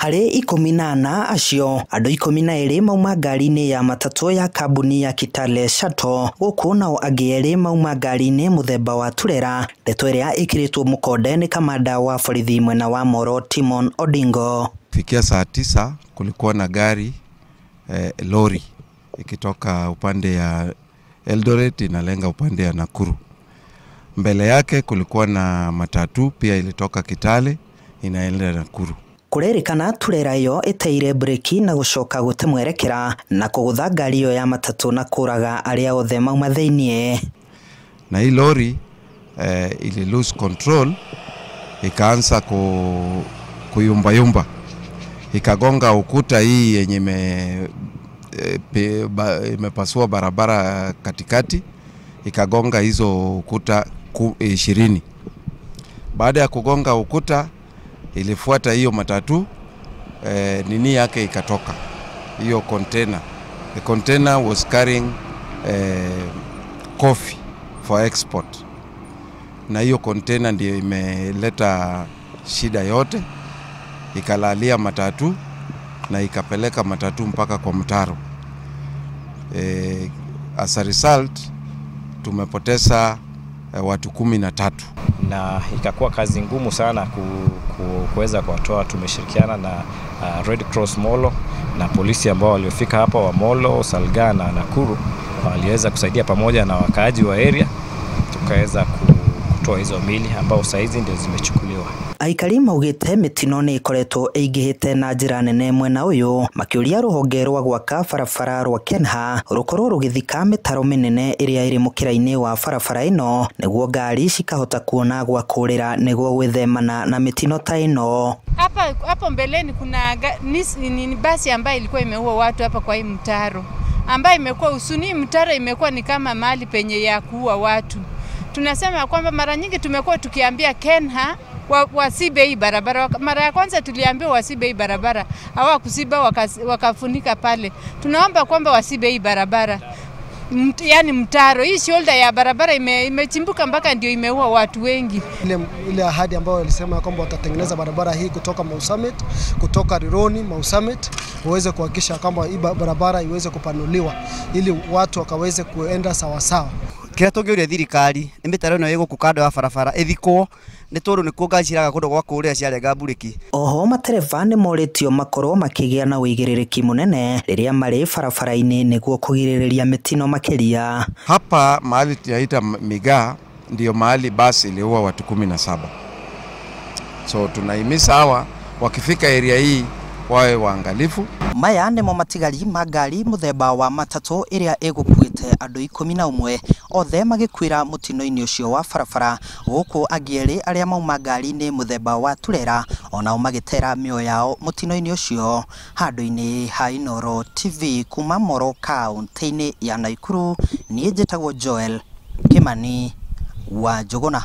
Harĩ 14 acio, andũ 12 mauma ngari-inĩ ya matatũ ya kambuni ya Kitale Shuttle, gũkũ nao angĩ 2 mauma ngari-inĩ mũthemba wa turera. Ndeto ĩrĩa ĩkĩrĩtwo mũkonde nĩ kamanda wa borithi mwena wa Moro Timon Odingo. Fikia saa 9 kulikuwa na gari lori ikitoka upande ya Eldoret inalenga upande ya Nakuru. Mbele yake kulikuwa na matatu pia ilitoka Kitale inaenda Nakuru. Kurerikana turera iyo iteire breki na gucoka gute mwerekera na kugutha ngari iyo ya matatu na kuraga aria othe mauma thiinie. Na hii lori ili lose control, ikaanza kuyumba yumba, ikagonga ukuta hii yenye imepasua barabara katikati, ikagonga hizo ukuta 20. Baada ya kugonga ukuta ilifuata hiyo matatu, nini yake ikatoka hiyo container. The container was carrying coffee for export, na hiyo container ndio imeleta shida yote, ikalalia matatu na ikapeleka matatu mpaka kwa mtaro. As a result tumepoteza watu 13. Na ikakuwa kazi ngumu sana kuweza kuwatoa. Tumeshirikiana na Red Cross Molo na polisi ambao waliofika hapa wa Molo, Salga na Nakuru, waliweza kusaidia pamoja na wakaaji wa area, tukaweza kutoa hizo mili ambao saizi ndio zimechukuliwa. Aikari maugite mitino ni ikoretwo ĩingĩhĩte na njĩra nene mwena ũyũ, makĩũria rũhonge rwa gwaka barabara rwa Kenha rũkorwo rũgĩthika mĩtaro mĩnene ĩrĩa ĩrĩ mũkĩra-inĩ wa barabara ĩno nĩguo ngari cikahota kuona gwa kũrĩra nĩguo gwĩthemana na mĩtino ta ĩno. Hapa hapo mbeleni kuna ni basi ambayo ilikuwa imeua watu hapa kwa hii mtaro, ambayo imekuwa usuni mtaro imekuwa ni kama mahali penye ya kuua watu. Tunasema kwamba mara nyingi tumekuwa tukiambia Kenha wasibe hii barabara. Mara ya kwanza tuliambiwa wasibe hii barabara, hawakusiba, wakafunika pale. Tunaomba kwamba wasibe hii barabara, yani mtaro hii shoulder ya barabara imechimbuka mpaka ndio imeua watu wengi. Ile ahadi ambayo walisema kwamba watatengeneza barabara hii kutoka Mau Summit, kutoka Rironi Mau Summit, waweze kuhakikisha kwamba hii barabara iweze kupanuliwa ili watu wakaweze kuenda sawa sawa. Kira tũngĩũria thirikari nĩ mĩtaro ĩno ĩgũkũ kando ya barabara ĩthikwo nĩ tondũ nĩkuo ngari ciraga kũndũ gwa kũrĩra ciarenga mburĩki. Oho matereba nĩ morĩtio makorwo makĩgĩa na ũigĩrĩrĩki mũnene rĩrĩa marĩ barabara-inĩ nĩguo kũgirĩrĩria mĩtino makĩria. Hapa mahali tunaita Migaa ndio mahali basi iliua watu 17. So tunahimiza hawa wakifika area hii wawe waangalifu. Maya nĩmo matigari ma ngari mũthemba wa matatũ ĩrĩa ĩgũkuĩte andũ 11 othe magĩkuĩra mũtino-inĩ ũcio wa barabara, gũkũ angĩ erĩ arĩa mauma ngari-inĩ mũthemba wa turera onao magĩtera mĩoyo yao mũtino-inĩ ũcio. Handũ-inĩ ha Inooro TV kuma Moro kaunti-inĩ ya Nakuru, niĩ njĩtagwo Joel Kimani wa Njũgũna.